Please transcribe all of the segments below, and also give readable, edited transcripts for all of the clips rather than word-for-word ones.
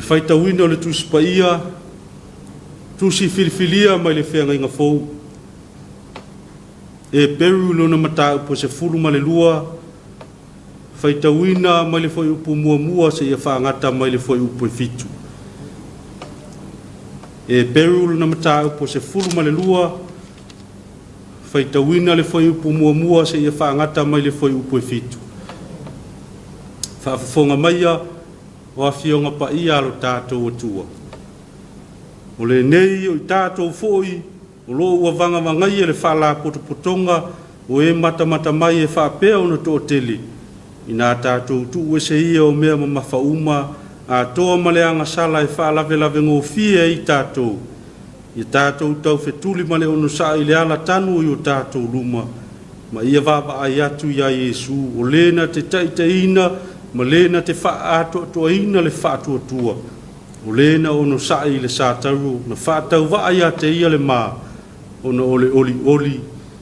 faitauina o le Tusi Paia, Tusi filifilia mai le Feagaiga Fou. Heperu i lona mataupu e 12, faitauina mai le fuaiupu muamua seia faagata mai le fuaiupu e 7. Heperu lona mataupu e 12, faitauina le fuaiupu muamua seia faagata mai le fuaiupu e 7. Faafofoga maia o Afioga Paia a lo tatou Atua. O lenei o i tatou foi o lo o ua vagavagaia le faalapotopotoga o e matamata mai e faapea ona toatele, ina tatou tuuese ia o mea mamafa uma, atoa ma le agasala e faalavelave gofie ai tatou, ia tatou taufetuli ma le onosai i le ala tanu i o tatou luma, ma ia vaavaai atu iā Iesu, o le na te taitaiina ma le na te faaatoatoaina le faatuatua, o le na onosai i le satauro na faatauvaa ia te ia le ma, ona o le olioli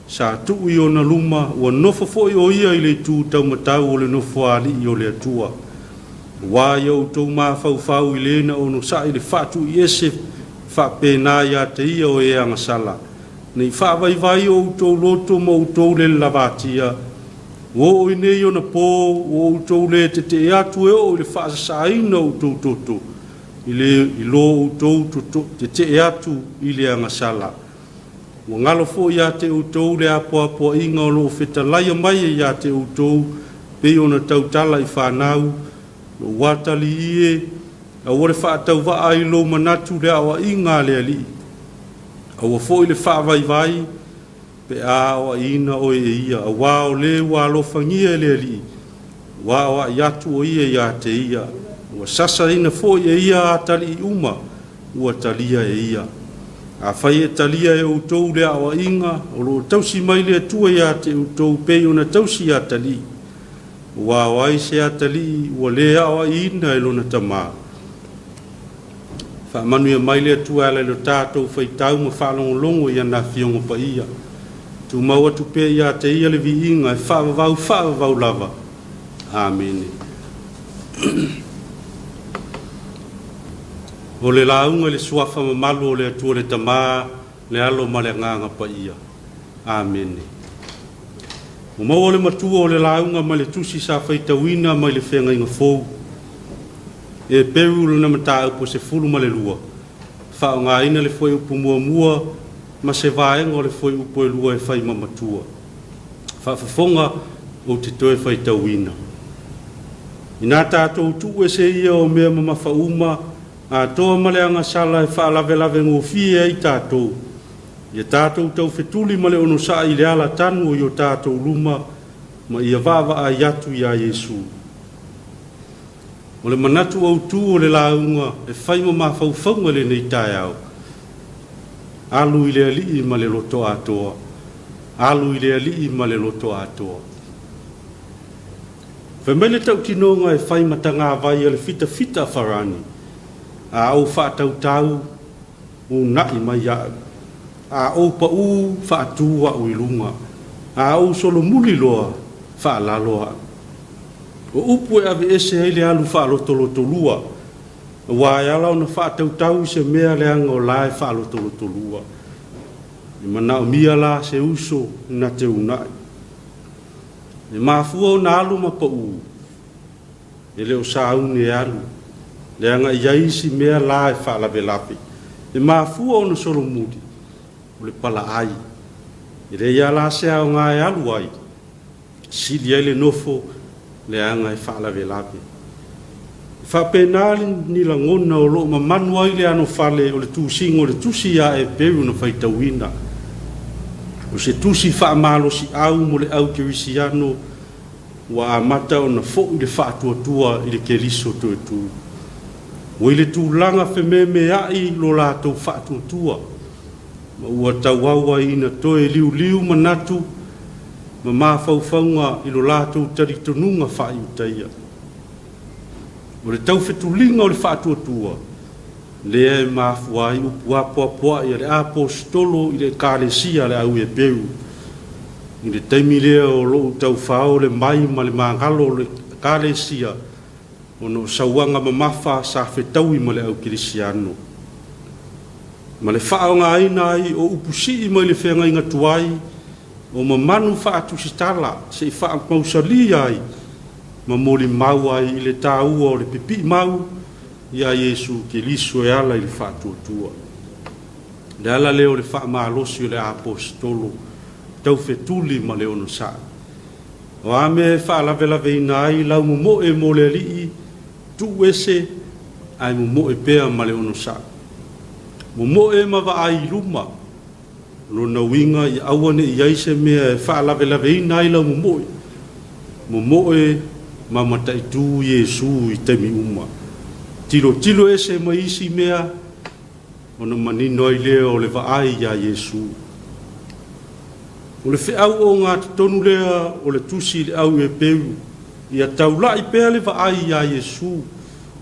sa tuu i ona luma, ua nofo foi o ia i le itu taumatau o le Nofoalii o le Atua. Aua ia outou mafaufau i le na onosai le faatuiese faapena ia te ia o e agasala, nei faavaivai o outou loto ma outou le lavatia, ua oo i nei ona po ua outou le tetee atu e oo i le faasasaina o outou toto, i le i lo outou tetee atu i le agasala. Ua galo foi ia te outou le apoapoaiga o lo o fetalaia mai e ia te outou, pei ona tautala i fanau, lou atalii e, aua le faatauvaa i lou manatu le aoaiga a le Alii, aua foi le faavaivai pe a aoaiina oe e ia, aua o le ua alofagia e le Alii, ua aoai atu o ia ia te ia, ua sasaina foi e ia atalii uma ua talia e ia. Afai e talia e outou le aoaiga o lo o tausi mai le Atua ia te outou pei ona tausi ia atalii, aua o ai se atalii ua le aoaiina e lona tamā? Faamanuia mai le Atua e ala i lo tatou faitau ma faalogologo i ana Afioga Paia. Tumau atu pea ia te ia le viiga e faavavau faavavau lava. Amene. O le lauga i le suafa mamalu o le Atua le Tama, le Alo ma le Agaga Paia. Amene. Ua maua le matua o le lauga mai le tusi sa faitauina mai le Feagaiga Fou. Heperu lona mataupu e 12, faaaogaina le fuaiupu muamua ma se vaega o le fuaiupu e lua e fai ma matua. Faafofoga ou te toe faitauina. Ina tatou tuuese ia o mea mamafa uma, atoa ma le agasala e faalavelave gofie ai tatou, ia tatou taufetuli ma le onosai i le ala tanu o i o tatou luma, ma ia vaavaai atu iā Iesu. O le manatu autu o le lauga e fai ma mafaufauga i lenei taeao, alu i le Alii ma le loto atoa, alu i le Alii ma le loto atoa. Fai mai le tautinoga e fai ma tagavai a le fitafita a Farani, a ou faatautau, una'i mai a'u, a ou pa'ū, faatū a'u i luga, a ou solomuli loa, faalalo a'u. O upu e aveese ai le alu faalotolotolua, aua e ala ona faatautau i se mea leaga o la e faalotolotolua. E manaomia la se uso na te una'i. E mafua ona alu ma pa'ū, e le o sauni e alu, leaga e i ai isi mea la e faalavelave. E mafua ona solomuli, o le palaai. E leai lava la se aoga e alu ai, sili ai le nofo leaga e faalavelave. E faapena ni lagona o lo o mamanu ai le anofale o le tusiga o le tusi ia Heperu na faitauina. O se tusi faamalosiau mo le au kerisiano ua amata ona foi le faatuatua i le Keriso toe tu. Ua i le tulaga fememeai lo latou faatuatua, ma ua tauau ai ina toe liuliu manatu ma mafaufauga i lo latou talitonuga faaiutaia. O le taufetuliga o le faatuatua lea e mafua ai upu apoapoai a le Aposetolo i le Ekalesia a le au Heperu. I le taimi lea o lo o taufao le mai ma le magalo o le Ekalesia, ona o sauaga mamafa sa fetaui ma le au kerisiano, ma le faaaogaina ai o upu sii mai le feagaiga tuai o mamanu faatusitala se i faamausalī ai ma molimau ai i le tāua o le pipii mau iā Iesu Keriso e ala i le faatuatua. Le ala lea o le faamalosi o le Aposetolo, taufetuli ma le onosai. O a mea e faalavelaveina ai lau momoe mo le Alii, tuu ese ae momoe pea ma le onosai. Momoe ma vaai i luma, o lona uiga ia aua ne i i ai se mea e faalavelaveina ai lau momoe. Momoe ma mataitū Iesu i taimi uma. Tilotilo ese mai isi mea, ona manino ai lea o le vaai iā Iesu. O le feau ogatotonu lea o le tusi i le au Heperu, ia taula'i pea le vaai iā Iesu.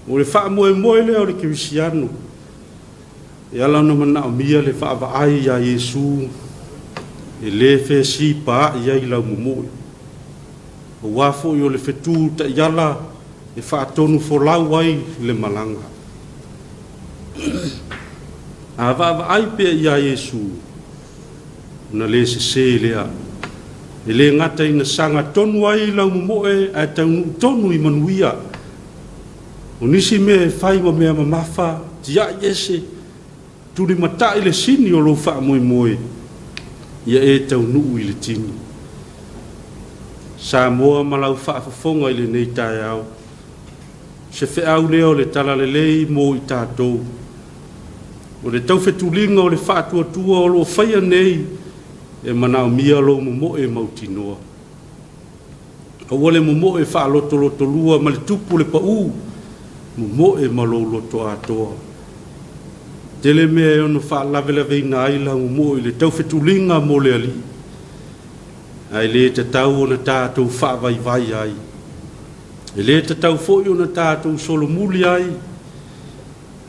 O le faamoemoe lea o le kerisiano. E ala ona manaomia le vaavaai iā Iesu, e le fesipaa'i ai lau momoe. Auā foi o le fetū ta'iala e faatonufolau ai le malaga. A vaavaai pea iā Iesu, ona le sesē lea. E le gata ina sagatonu ai lau momoe ae taunuu tonu i manuia. O nisi mea e fai ma mea mamafa, tiai ese, tulimata'i le sini o lou faamoemoe, ia e taunuu i le tini. Samoa ma lau faafofoga i lenei taeao, o se feau lea o le Talalelei mo i tatou. O le taufetuliga o le faatuatua o lo o faia nei, e manaomia lou momoe mautinoa. Aua le momoe faalotolotolua ma le tupu le paū, momoe ma lou loto atoa. Tele mea e ono faalavelaveina ai lau momoe i le taufetuliga mo le Alii, ae le tatau ona tatou faavaivai ai. E le tatau foi ona tatou solomuli ai,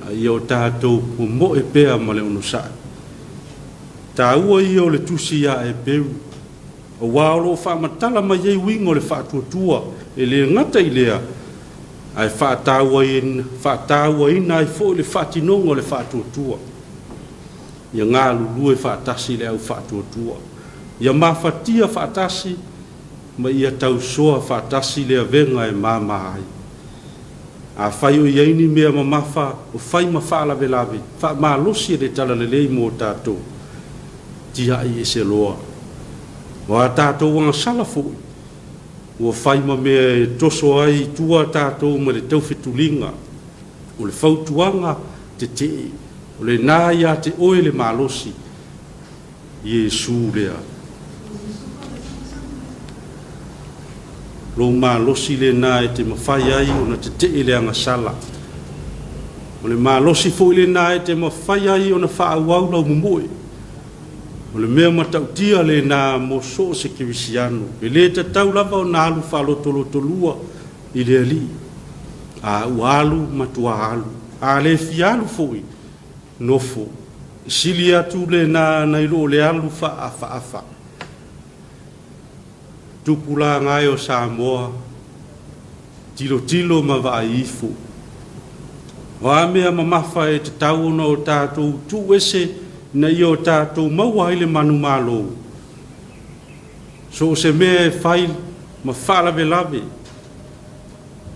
a ia o tatou momoe pea ma le onosai. Tāua ia o le tusi iā Heperu, auā o lo o faamatala mai ai uiga o le faatuatua, e le gata i lea, ae faatauaina ai foi le faatinoga o le faatuatua. Ia galulue faatasi le au faatuatua, ia mafatia faatasi ma ia tausoa faatasi le avega e māmā ai. Afai o i ai ni mea mamafa o fai ma faalavelave, faamalosi e le Talalelei mo tatou, tiai ese loa. O a tatou agasala foi, ua fai ma mea e toso ai i tua tatou mai le taufetuliga. O le fautuaga, tetee, o lena ia te oe le malosi, Iesu lea. Lou malosi lena e te mafai ai ona tetee le agasala. O le malosi foi lena e te mafai ai ona faaauau lau momoe. O le mea matautia lena mo so o se kerisiano, e le tatau lava ona alu faalotolotolua i le Alii. A ua alu, matua alu. A le fia alu foi, nofo. E sili atu lena nai lo le alu faaafaafa. Tupulaga e o Samoa, tilotilo ma vaai ifo. O a mea mamafa e tatau ona o tatou tuu ese ina ia o tatou maua ai le manumalo. So o se mea e fai ma faalavelave,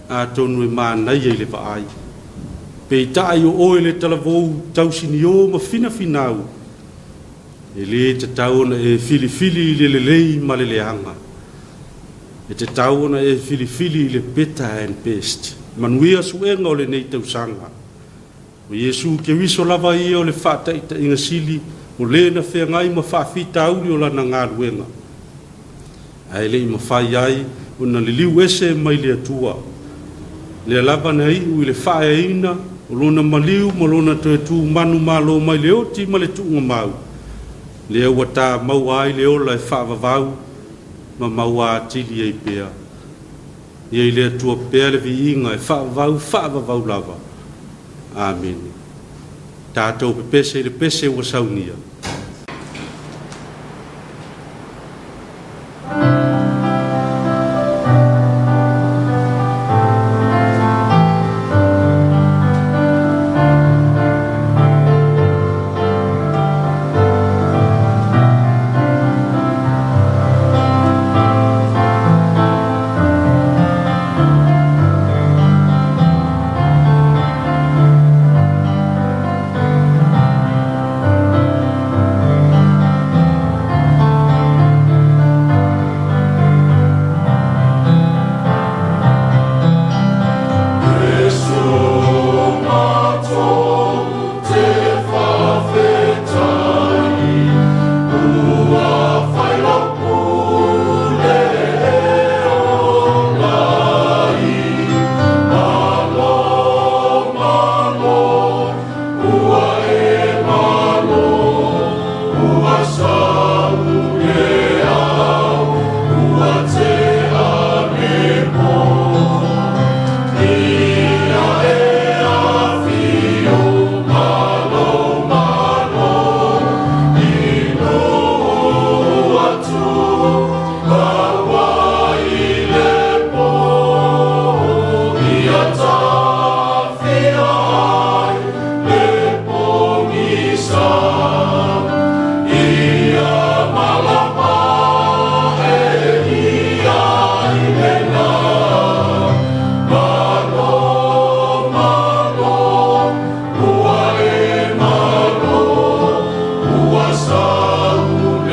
atonu e manaia i le vaai. Peitai o oe le talavou tausiniō ma finafinau, e lē tatau ona e filifili i le lelei ma le leaga. E tatau ona e filifili i le better and best. Manuia suega o lenei tausaga. O Iesu Keriso lava ia o le faataitaiga sili o lē na feagai ma faafitauli o lana galuega, ae le i mafai ai ona liliu ese mai le Atua. Lea lava na iu i le faaeaina o lona maliu ma lona toe tu manumalo mai le oti ma le tuugamau, lea ua ta maua ai le ola e faavavau ma maua atili ai pea. Ia i le Atua pea le viiga e faavavau faavavau lava. Amene. Tatou pepese i le pese ua saunia.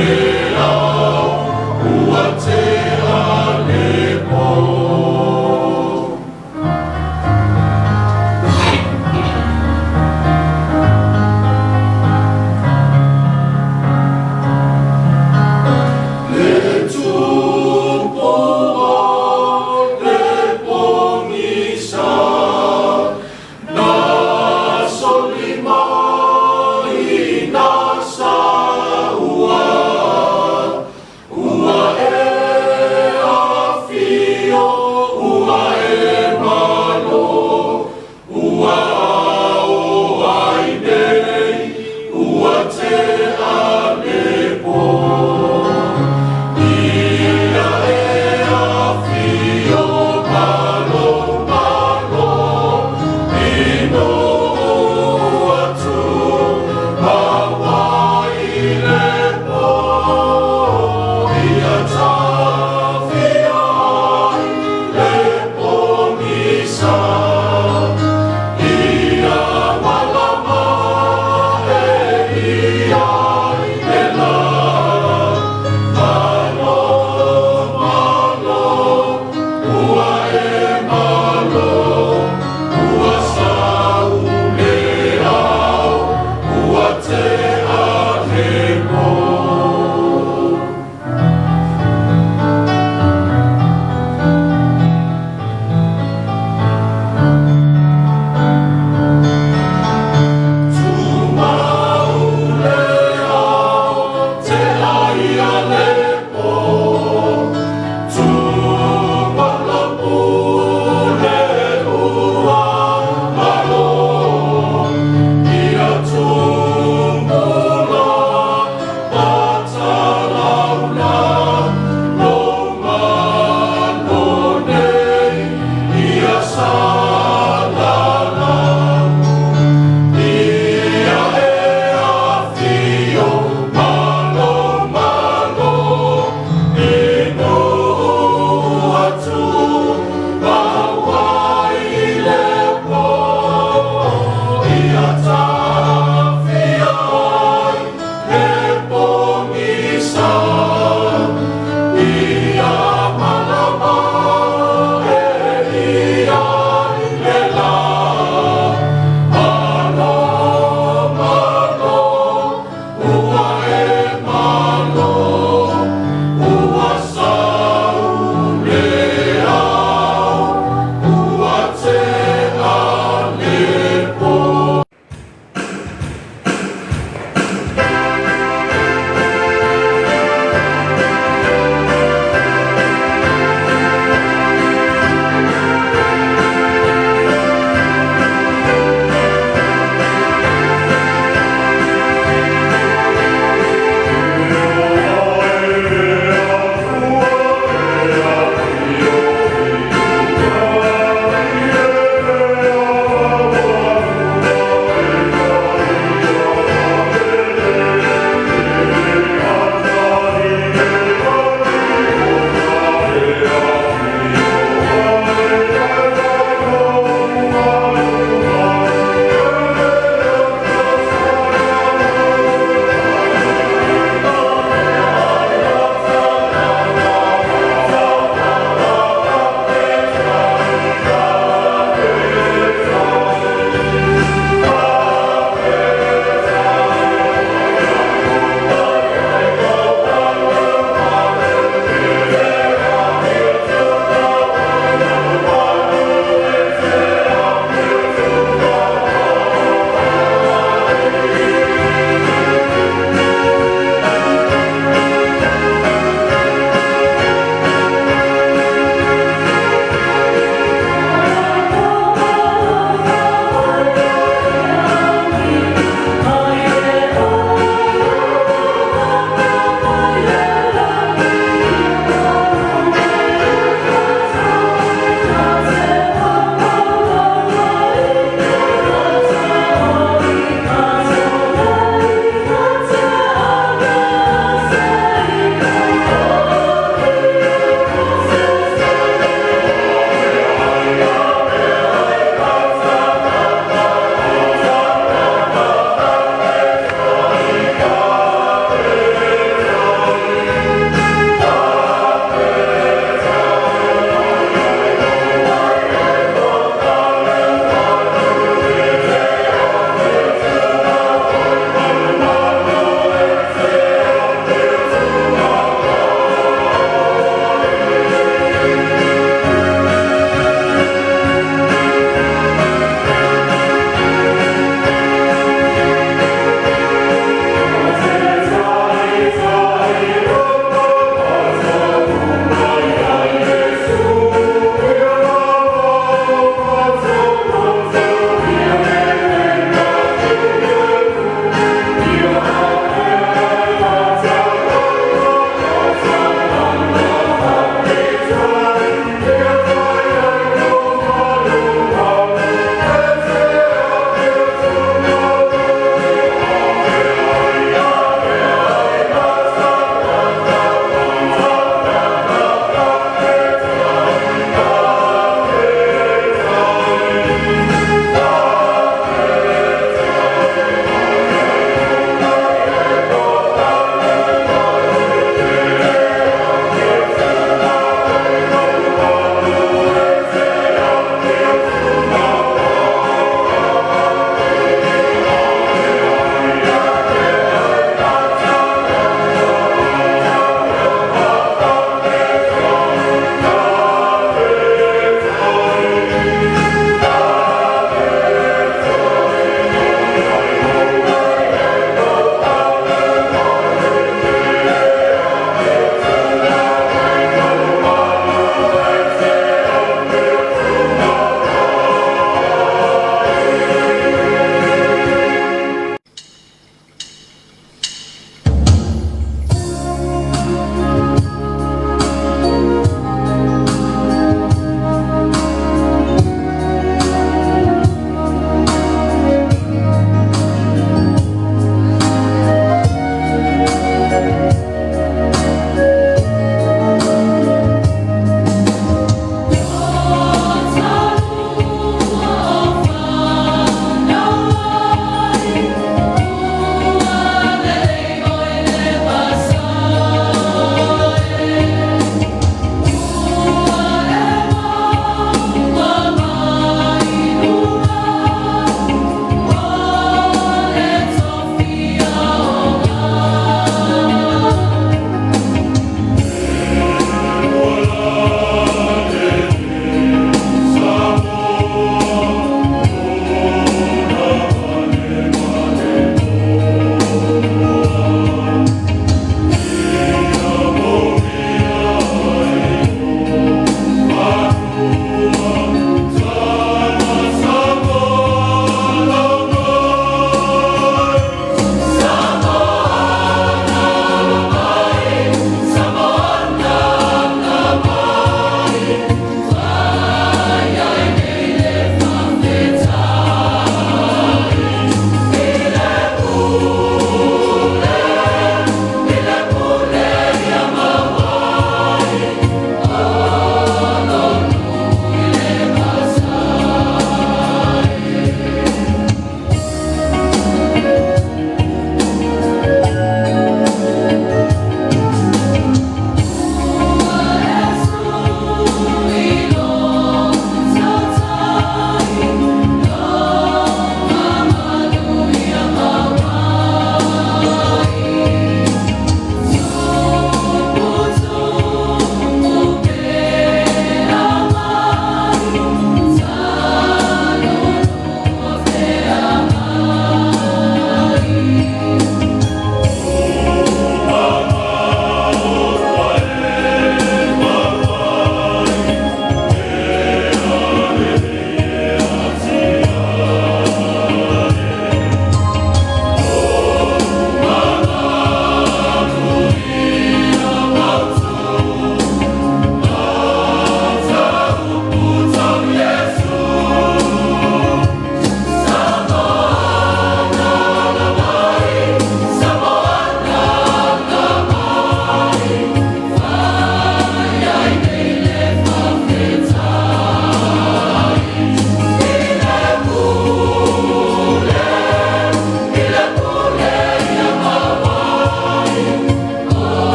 Amene.